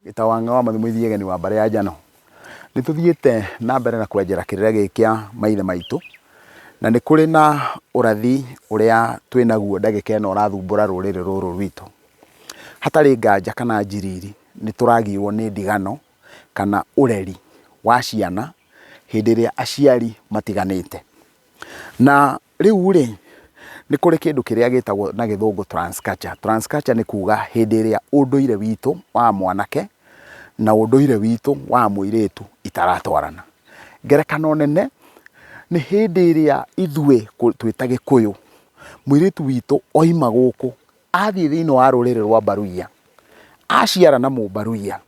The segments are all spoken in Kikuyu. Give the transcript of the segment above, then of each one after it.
Gĩtawanga wa Mathimũ Ithiegeni wa mbarĩ ya Njano. Nĩ tũthiĩte na mbere na kwenjera kĩrĩra gĩkĩ kĩa maithe maitũ, na nĩ kũrĩ na ũrathi ũrĩa twĩnaguo ndagĩka ĩno ũrathumbũra rũrĩrĩ rũrũ rwitũ. Hatarĩ nganja kana njiriri nĩ tũragiywo nĩ ndigano kana ũreri wa ciana hĩndĩ ĩrĩa aciari matiganĩte. Na rĩu rĩ, nĩ kũrĩ kĩndũ kĩrĩa gĩtagwo na gĩthũngũ transculture. Transculture nĩ kuga hĩndĩ ĩrĩa ũndũire witũ wa mwanake na ũndũire witũ wa mũirĩtu itaratwarana. Ngerekano nene nĩ hĩndĩ ĩrĩa ithuĩ twĩ ta Gĩkũyũ, mũirĩtu witũ oima gũkũ athiĩ thĩinĩ wa rũrĩrĩ rwa Mbaruya, aciara na Mũmbaruya,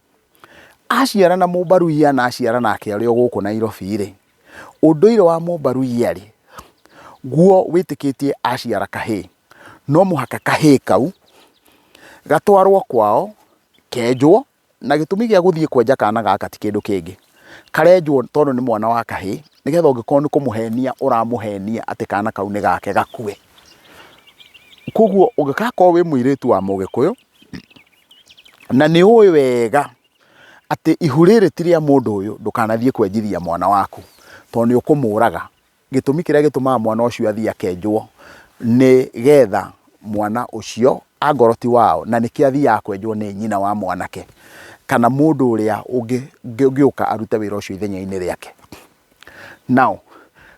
aciara na Mũmbaruya na aciara nake arĩ o gũkũ Nairobi rĩ, Ũndũire wa Mũmbaruya rĩ, guo wĩtĩkĩtie aciara kahĩĩ, no mũhaka kahĩĩ kau gatwarwo kwao kenjwo, na gĩtũmi gĩa gũthiĩ kwenja kana gaka ti kĩndũ kĩngĩ, karenjwo tondũ nĩ mwana wa kahĩĩ, nĩgetha ũngĩkorwo nĩ kũmũhenia ũramũhenia atĩ kana kau nĩ gake gakue. Koguo ũngĩgakorwo wĩ mũirĩtu wa Mũgĩkũyũ, na nĩ ũĩ wega atĩ ihu rĩrĩ ti rĩa mũndũ ũyũ, ndũkanathiĩ kwenjithia mwana waku, tondũ nĩ ũkũmũraga. Gĩtũmi kĩrĩa gĩtũmaga mwana ũcio athiĩ akenjwo nĩ getha mwana ũcio angorwo ti wao, na nĩkĩo athiaga kwenjwo nĩ nyina wa mwanake, kana mũndũ ũrĩa ũngĩũka arute wĩra ũcio ithenya-inĩ rĩake. Now,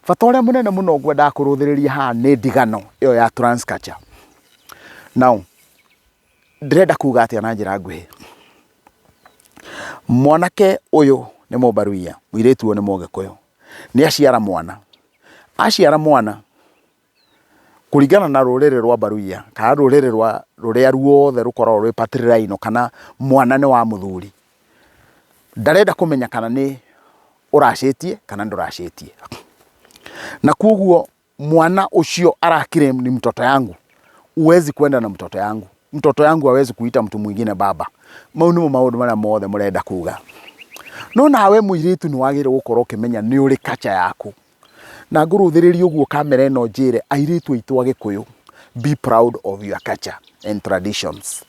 bata ũrĩa mũnene mũno ngwendaga kũrũthĩrĩria haha nĩ ndigano ĩyo ya transculture. Now, Ndĩrenda kuga atĩa na njĩra nguhĩ? Mwanake ũyũ nĩ Mũmbaruya, mũirĩtu ũyũ nĩ Mũgĩkũyũ. Nĩ aciara mwana, aciara mwana, kũringana na rũrĩrĩ rwa Mbaruya kana rũrĩrĩ rwa rũrĩa ruothe rũkoragwo rwĩ patrilineal kana mwana nĩ wa mũthuri, ndarenda kũmenya kana nĩ ũracĩtie kana ndũracĩtie. Na koguo mwana ucio arakire ni mtoto yangu, huwezi kwenda na mtoto yangu, mtoto yangu hawezi kuita mtu mwingine baba. Mau nĩmo maũndũ marĩa mothe mũrenda kuga. No nawe mũirĩtu nĩ wagĩrĩirwo gũkorwo ũkĩmenya nĩ ũrĩ culture yaku. Na ngũrũthĩrĩrie ũguo kamera ĩno njĩre airĩtu aitũ a Gĩkũyũ, be proud of your culture and traditions.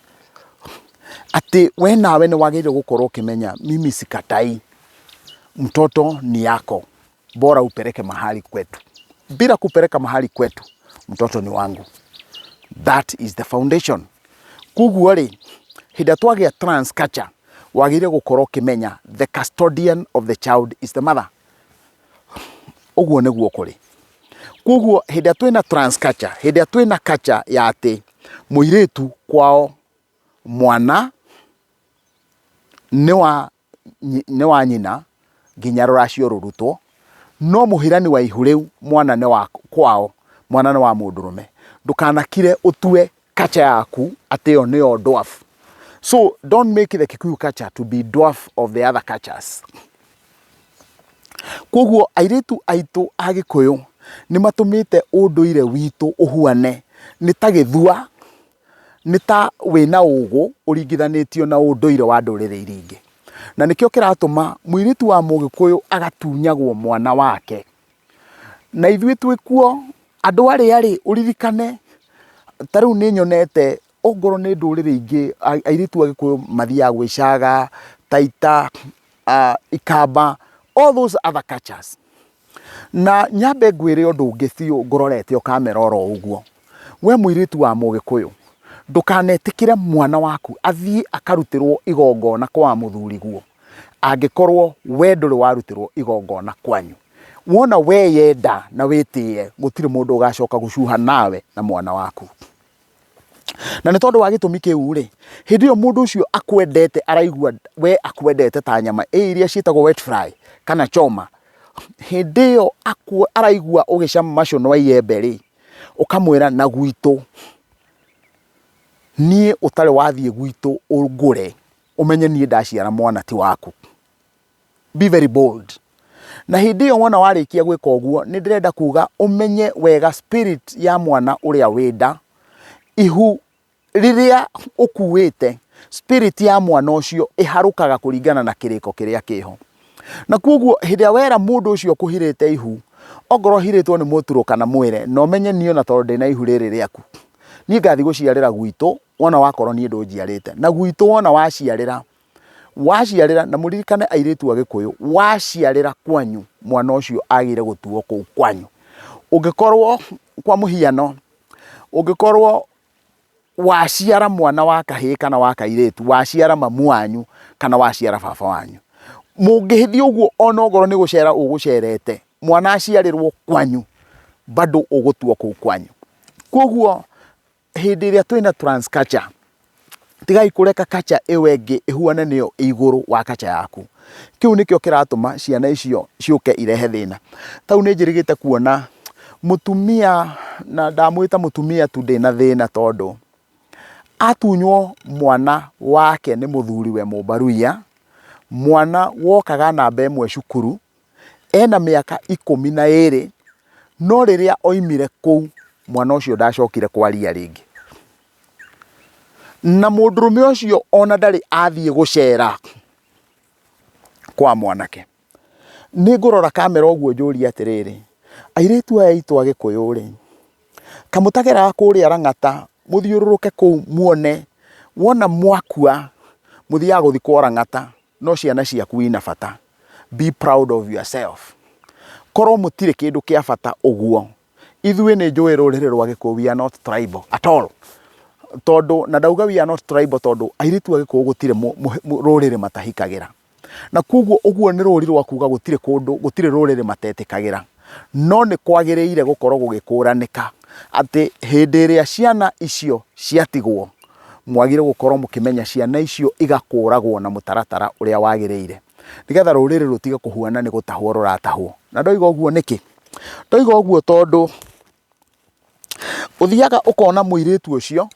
Atĩ we nawe nĩ wagĩrĩirwo gũkorwo ũkĩmenya mimi sikatai, mtoto ni yako bora upeleke mahali kwetu. Bila kupeleka mahali kwetu, mtoto ni wangu. That is the foundation. Koguo rĩ, hĩndĩ ĩrĩa twagĩa trans culture, wagĩrĩire gũkorwo ũkĩmenya the custodian of the child is the mother. Ũguo nĩguo kũrĩ. Koguo hĩndĩ ĩrĩa twĩna trans culture, hĩndĩ ĩrĩa twĩna culture ya atĩ mũirĩtu kwao mwana nĩ wa nĩ wa nyina nginya rũracio rũrutwo, no mũhirani wa ihu rĩu mwana nĩ wa kwao, mwana nĩ wa mũndũrũme. Ndũkanakire ũtue culture yaku atĩ ĩyo nĩyo dwarf. So don't make the Kikuyu culture to be dwarf of the other cultures. Koguo airĩtu aitũ a Gĩkũyũ nĩ matũmĩte ũndũire witũ ũhuane nĩ ta gĩthua nĩ ta wĩna ũgũ ũringithanĩtio na ũndũire wa ndũrĩrĩ iria ingĩ. Na nĩkĩo kĩratũma mũirĩtu wa mũgĩkũyũ agatunyagwo mwana wake. Na ithuĩ twĩ kuo, andũ arĩa rĩ, ũririkane ta rĩu nĩ nyonete ongorwo nĩ ndũrĩrĩ ingĩ airĩtu a gĩkũyũ mathiaga gwĩcaga, Taita, Ikamba, all those other cultures. Na nyambe ngwĩre ũndũ ũngĩ biũ ngũrorete o kamera oro ũguo, we mũirĩtu wa mũgĩkũyũ, ndũkanetĩkĩre mwana waku athiĩ akarutĩrwo igongona kwa mũthuriguo angĩkorwo we ndũrĩ warutĩrwo igongona kwanyu. Wona weyenda na wĩtĩye gũtirĩ mũndũ ũgacoka gũcuha nawe na mwana waku. Na nĩ tondũ wa gĩtũmi kĩu rĩ, hĩndĩ ĩyo mũndũ ũcio akwendete araigua we akwendete ta nyama ĩ iria ciĩtagwo wet fry kana choma, hĩndĩ ĩyo araigua ũgĩcama macio na iembe rĩ, ũkamwĩra na gwitũ niĩ ũtarĩ wathiĩ gwitũ ũngũre ũmenye niĩ ndaciara mwana ti waku. Be very bold. Na hĩndĩ ĩyo wona warĩkia gwĩka ũguo, nĩ ndĩrenda kuga ũmenye wega spirit ya mwana ũrĩa wĩ nda, ihu rĩrĩa ũkuĩte, spirit ya mwana ũcio ĩharũkaga kũringana na kĩrĩko kĩrĩa kĩho. Na koguo hĩndĩ ĩrĩa wera mũndũ ũcio ũkũhirĩte ihu, ongorwo ũhirĩtwo nĩ mũturũ kana mwĩre, na ũmenye niĩ ona tondũ ndĩna ihu rĩrĩ rĩaku, niĩ ngathiĩ gũciarĩra gwitũ, wona wakorwo niĩ ndũnjiarĩte. Na gwitũ wona waciarĩra, Waciarĩra, na mũririkane airĩtu a Gĩkũyũ, waciarĩra kwanyu, mwana ũcio agĩrĩire gũtuo kũu kwanyu. Ũngĩkorwo kwa mũhiano, ũngĩkorwo waciara mwana wa kahĩĩ kana wa kairĩtu, waciara mamu wanyu kana waciara baba wanyu. Mũngĩthiĩ ũguo ona okorwo nĩ gũcera ũgũcerete, mwana aciarĩrwo kwanyu, bado ũgũtuo kũu kwanyu. Koguo hĩndĩ ĩrĩa twĩna trans culture, tigai kũreka culture ĩyo ĩngĩ ĩhuane nĩyo ĩ igũrũ wa culture yaku. Kĩu nĩkĩo kĩratũma ciana icio ciũke irehe thĩna. Ta rĩu nĩ njĩrĩgĩte kuona mũtumia, na ndamwĩta mũtumia tu ndĩna thĩna tondũ atunywo mwana wake nĩ mũthuriwe mũmbaruya, mwana wokaga namba ĩmwe cukuru, ena mĩaka 12, no rĩrĩa oimire kũu, mwana ũcio ndacokire kwaria rĩngĩ. Na mũndũrũme ũcio ona ndarĩ athiĩ gũcera kwa mwanake. Nĩ ngũrora kamera ũguo njũrie atĩrĩrĩ, airĩtu aya aitũ a Gĩkũyũ rĩ, kamũtageraga kũrĩa Lang'ata, mũthiũrũrũke kũu muone, wona mwakua mũthiaga gũthikwo Lang'ata, no ciana ciaku ina bata. Be proud of yourself. Korwo mũtirĩ kĩndũ kĩa bata ũguo, ithuĩ nĩ njũĩ rũrĩrĩ rwa Gĩkũyũ we are not tribal at all. Tondũ, na ndauga we are not tribal tondũ airĩtu a Gĩkũyũ gũtirĩ rũrĩrĩ matahikagĩra. Na koguo ũguo nĩ rũri rwa kuga gũtirĩ kũndũ, gũtirĩ rũrĩrĩ matetĩkagĩra. No nĩ kwagĩrĩire gũkorwo gũgĩkũranĩka atĩ hĩndĩ ĩrĩa ciana icio ciatigwo, mwagĩrĩire gũkorwo mũkĩmenya ciana icio igakũragwo na mũtaratara ũrĩa wagĩrĩire, nĩgetha rũrĩrĩ rũtige kũhuana nĩ gũtahwo rũratahwo. Na ndoiga ũguo nĩkĩ? Ndoiga ũguo tondũ ũthiaga ũkona mũirĩtu ũcio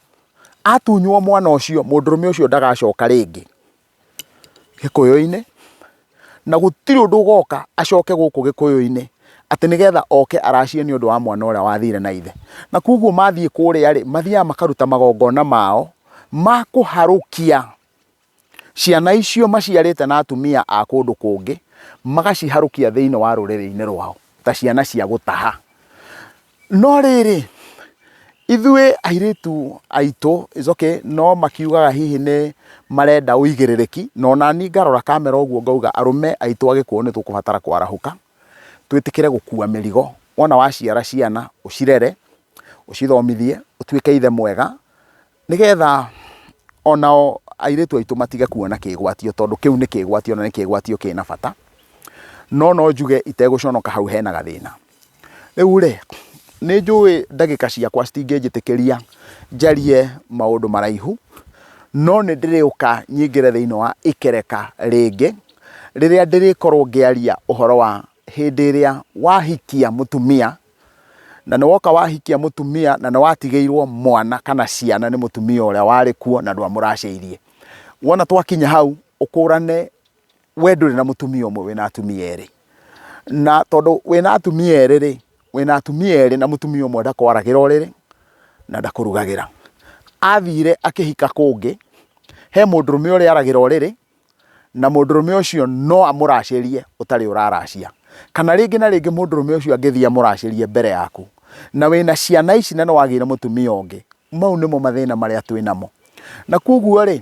atunywo mwana ũcio, mũndũrũme ũcio ndagacoka rĩngĩ Gĩkũyũ-inĩ, na gũtirĩ ũndũ ũgoka acoke gũkũ Gĩkũyũ-inĩ atĩ nĩgetha oke aracie nĩ ũndũ wa mwana ũrĩa wathire na ithe. Na koguo mathiĩ kũrĩa rĩ, mathiaga makaruta magongona mao ma kũharũkia ciana icio maciarĩte na atumia a kũndũ kũngĩ, magaciharũkia thĩinĩ wa rũrĩrĩ-inĩ rwao ta ciana cia gũtaha. No rĩrĩ, ithuĩ airĩtu aitũ it's okay, no makiugaga hihi nĩ marenda ũigĩrĩrĩki, na onani ngarora kamera ũguo ngauga arũme aitũ a Gĩkũyũ nĩ tũkũbatara kwarahũka, twĩtĩkĩre gũkua mĩrigo. Wona waciara ciana ũcirere, ũcithomithie, ũtuĩke ithe mwega, nĩgetha onao airĩtu aitũ matige kuona kĩgwatio, tondũ kĩu nĩ kĩgwatio na nĩ kĩgwatio kĩna bata. No no njuge itegũconoka hau hena gathĩna. Rĩu rĩ, nĩ njũĩ ndagĩka ciakwa citingĩnjĩtĩkĩria njarie maũndũ maraihu, no nĩ ndĩrĩũka nyingĩre thĩinĩ wa ikereka rĩngĩ, rĩrĩa ndĩrĩkorwo ngĩaria ũhoro wa hĩndĩ ĩrĩa wahikia mũtumia, na nĩ woka wahikia mũtumia na nĩ watigĩirwo mwana kana ciana nĩ mũtumia ũrĩa warĩ kuo na ndwamũracĩirie. Wona twakinya hau ũkũrane we ndũrĩ na mũtumia ũmwe wĩna atumia erĩ. Na tondũ wĩna atumia erĩ rĩ, wĩna atumia erĩ na mũtumia ũmwe ndakwaragĩra ũrĩrĩ na ndakũrugagĩra. Athire akĩhika kũngĩ, he mũndũrũme ũrĩa aragĩra ũrĩrĩ na mũndũrũme ũcio no amũracĩrie ũtarĩ ũraracia. Kana rĩngĩ na rĩngĩ mũndũrũme ũcio angĩthiĩ amũracĩrie mbere yaku, na wĩna ciana ici na nĩ wagĩire mũtumia ũngĩ, mau nĩmo mathĩna marĩa twĩnamo. Na koguo rĩ,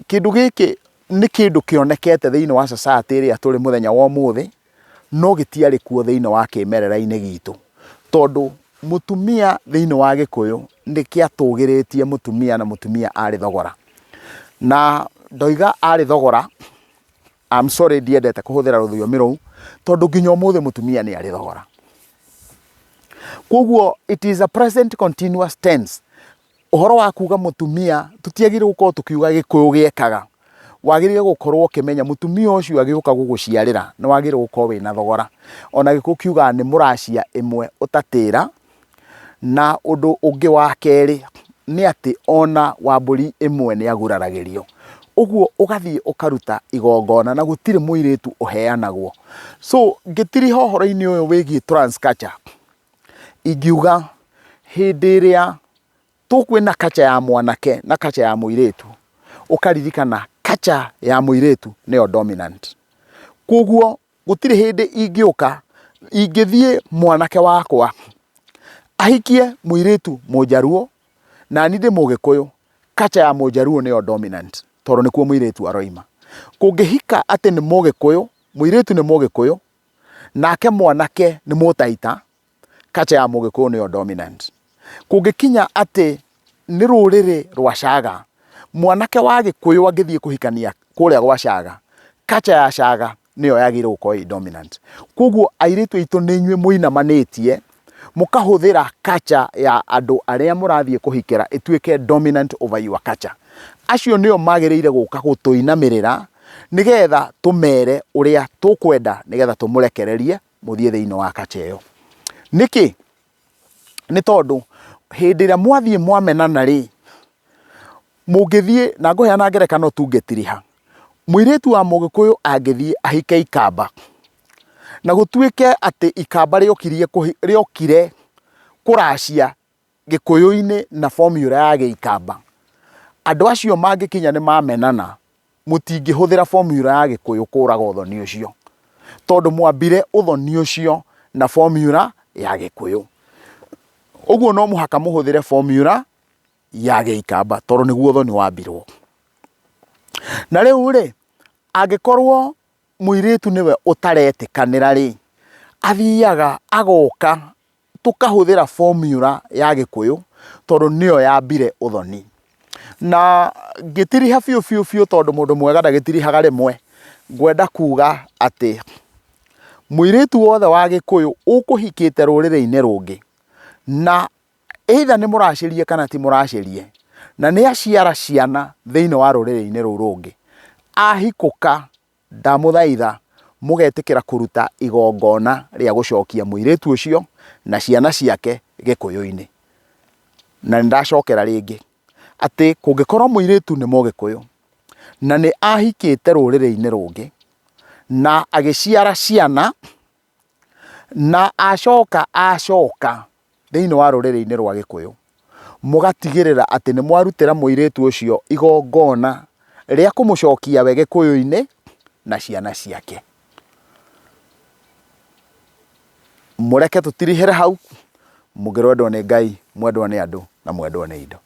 kĩndũ gĩkĩ nĩ kĩndũ kĩonekete thĩinĩ wa society ĩrĩa tũrĩ mũthenya wa ũmũthĩ, no gĩtiarĩ kuo thĩinĩ wa kĩmerera-inĩ gitũ. Tondũ mũtumia thĩinĩ wa Gĩkũyũ nĩ kĩatũgĩrĩtie mũtumia na mũtumia arĩ thogora. Na ndoiga arĩ thogora, I'm sorry ndiendete kũhũthĩra rũthiomi rũu, tondũ nginya ũmũthĩ mũtumia nĩ arĩ thogora. Koguo it is a present continuous tense. Ũhoro wa kuga mũtumia, tũtiagĩrĩirwo gũkorwo tũkiuga Gĩkũyũ gĩekaga. Wagĩrĩire gũkorwo ũkĩmenya mũtumia ũcio agĩũka gũgũciarĩra, nĩ wagĩrĩirwo gũkorwo wĩna thogora. Ona Gĩkũyũ kiugaga nĩ mũracia ĩmwe ũtatĩra. Na ũndũ ũngĩ wa kerĩ nĩ atĩ ona wa mbũri ĩmwe nĩ aguraragĩrio. Ũguo ũgathiĩ ũkaruta igongona na gũtirĩ mũirĩtu ũheanagwo. So ngĩtiriha ũhoro-inĩ ũyũ wĩgiĩ trans culture, ingiuga hĩndĩ ĩrĩa tũkwĩna culture ya mwanake na culture ya mũirĩtu, ũkaririkana culture ya mũirĩtu nĩyo dominant. Koguo gũtirĩ hĩndĩ ingĩũka ingĩthiĩ mwanake wakwa ahikie mũirĩtu mũnjaruo nani ndĩ mũgĩkũyũ, culture ya mũnjaruo nĩyo dominant tondũ nĩkuo mũirĩtu aroima. Kũngĩhika atĩ nĩ Mũgĩkũyũ, mũirĩtu nĩ Mũgĩkũyũ, nake mwanake nĩ Mũtaita, culture ya Mũgĩkũyũ nĩyo dominant. Kũngĩkinya atĩ nĩ rũrĩrĩ rwa Caga, mwanake wa Gĩkũyũ angĩthiĩ kũhikania kũrĩa gwa Caga, culture ya Caga nĩyo yagĩrĩirwo gũkorwo ĩ dominant. Koguo airĩtu aitũ nĩ inyuĩ mũinamanĩtie mũkahũthĩra culture ya andũ arĩa mũrathiĩ kũhikĩra ĩtuĩke dominant over your culture. Acio nĩo magĩrĩire gũka gũtũinamĩrĩra nĩgetha tũmere ũrĩa tũkwenda nĩgetha tũmũrekererie mũthiĩ thĩinĩ wa culture ĩyo. Nĩkĩ? Nĩ tondũ hĩndĩ ĩrĩa mwathiĩ mwamenana rĩ, mũngĩthiĩ, na ngũheana ngerekano tu ngĩtiriha, mũirĩtu wa mũgĩkũyũ angĩthiĩ ahike ikamba, na gũtuĩke atĩ ikamba rĩokirie rĩokire kũracia gĩkũyũ-inĩ na formula ya gĩikamba, andũ acio mangĩkinya nĩ mamenana, mũtingĩhũthĩra formula ya gĩkũyũ kũraga ũthoni ũcio, tondũ mwambire ũthoni ũcio na formula ya gĩkũyũ. Ũguo no mũhaka mũhũthĩre formula ya gĩikamba tondũ nĩguo ũthoni wambirwo. Na rĩu rĩ, angĩkorwo mũirĩtu nĩwe ũtaretĩkanĩra rĩ, athiaga agoka tũkahũthĩra formula ya gĩkũyũ tondũ nĩyo yambire ũthoni. Na ngĩtiriha biũ biũ biũ tondũ mũndũ mwega ndagĩtirihaga rĩmwe, ngwenda kuga atĩ mũirĩtu wothe wa gĩkũyũ ũkũhikĩte rũrĩrĩ-inĩ rũngĩ na either nĩ mũracĩrie kana ti mũracĩrie, na nĩ aciara ciana thĩinĩ wa rũrĩrĩ-inĩ rũu rũngĩ, ahikũka Ndamũthaitha mũgetĩkĩra kũruta igongona rĩa gũcokia mũirĩtu ũcio na ciana ciake Gĩkũyũ-inĩ. Na nĩ ndacokera rĩngĩ atĩ kũngĩkorwo mũirĩtu nĩ Mũgĩkũyũ na nĩ ahikĩte rũrĩrĩ-inĩ rũngĩ na agĩciara ciana na acoka acoka thĩinĩ wa rũrĩrĩ-inĩ rwa Gĩkũyũ, mũgatigĩrĩra atĩ nĩ mwarutĩra mũirĩtu ũcio igongona rĩa kũmũcokia we Gĩkũyũ-inĩ na ciana ciake. Mũreke tũtirihĩre hau, mũngĩrwendwo nĩ Ngai, mwendwo nĩ andũ na mwendwo nĩ indo.